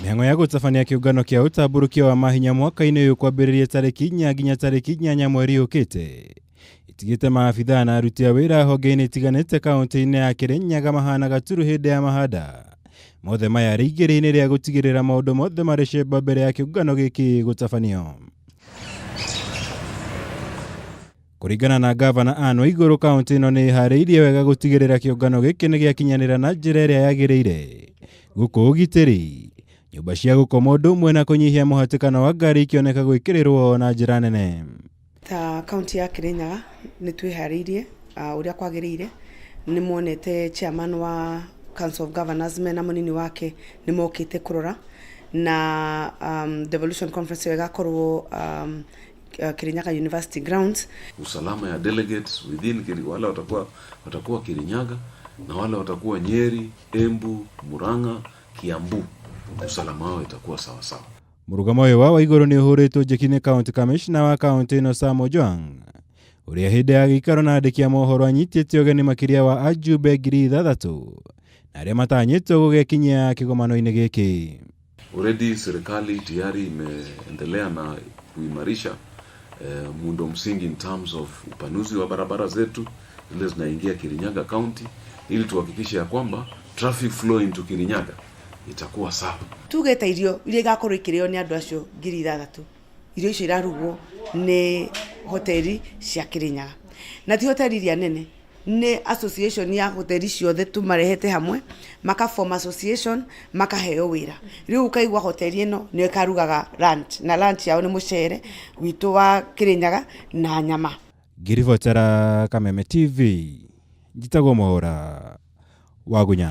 Mĩhang'o ya gũtabania kĩũngano kĩa ũtambũrũkia wa mahinya mwaka-inĩ ũyũ kwambĩrĩria tarĩki inya nginya tarĩki inyanya mweri ũkĩte ĩtigĩte maabithaa na aruti a wĩra honge-inĩ itiganĩte kaunti-inĩ ya Kĩrĩnyaga mahana gaturu hĩndĩ ya mahanda mothe maya arĩ igĩrĩ-inĩ rĩa gũtigĩrĩra maũndũ mothe marĩ cemba mbere ya kĩũngano gĩkĩ gũtabanio. Kũringana na ngavana Anne Waigũrũ, kaunti ĩno nĩ ĩharĩirie wega gũtigĩrĩra kĩũngano gĩkĩ nĩ gĩakinyanĩra na njĩra ĩrĩa yagĩrĩire, gũkũ ũgitĩri, nyũmba cia gũkoma ũndũ ũmwe na kũnyihia mũhatĩkano wa ngari ikĩoneka gwĩkĩrĩrwo na njĩra nene. Ta kaunti ya Kirinyaga nĩ twĩharĩirie ũrĩa kwagĩrĩire, nĩ muonete chairman wa Council of Governors mena mũnini wake nĩ mokĩte kũrora na devolution conference ĩyo ĩgakorwo Kirinyaga University grounds. Usalama ya delegates within Kiri, wale watakuwa Kirinyaga na wale watakuwa Nyeri, Embu, Murang'a, Kiambu, usalama wao itakuwa sawa sawa. Mũrũgamo ũyũ wa Waigũrũ nĩ ũhũrĩtwo njeki nĩ county commissioner wa kaunti ĩno Sam Ojwang ũrĩa hĩndĩ ya gĩikaro na andĩki a mohoro anyitĩte ũgeni makĩria wa ajumbe 6,000 na arĩa matanyĩtwo gũgekinyia kĩgomano-inĩ gĩkĩ. Already serikali tayari imeendelea na kuimarisha muundo msingi in terms of upanuzi wa barabara zetu zile zinaingia Kirinyaga County ili tuhakikishe ya kwamba traffic flow into Kirinyaga itakuwa sawa. Tugete irio iria igakorwo ikĩrĩo nĩ andũ acio 6,000, irio icio irarugwo nĩ hoteli cia Kirinyaga, na ti hoteli iria nene, nĩ association ya hoteli ciothe tũmarehete hamwe maka form association makaheo wĩra. Rĩu ũkaigua hoteli ĩno nĩyo ĩkarugaga lunch, na lunch yao nĩ mũcere witũ wa Kirinyaga na nyama. Ngĩribotera Kameme TV, njĩtagwo Mwaũra wa Gunya.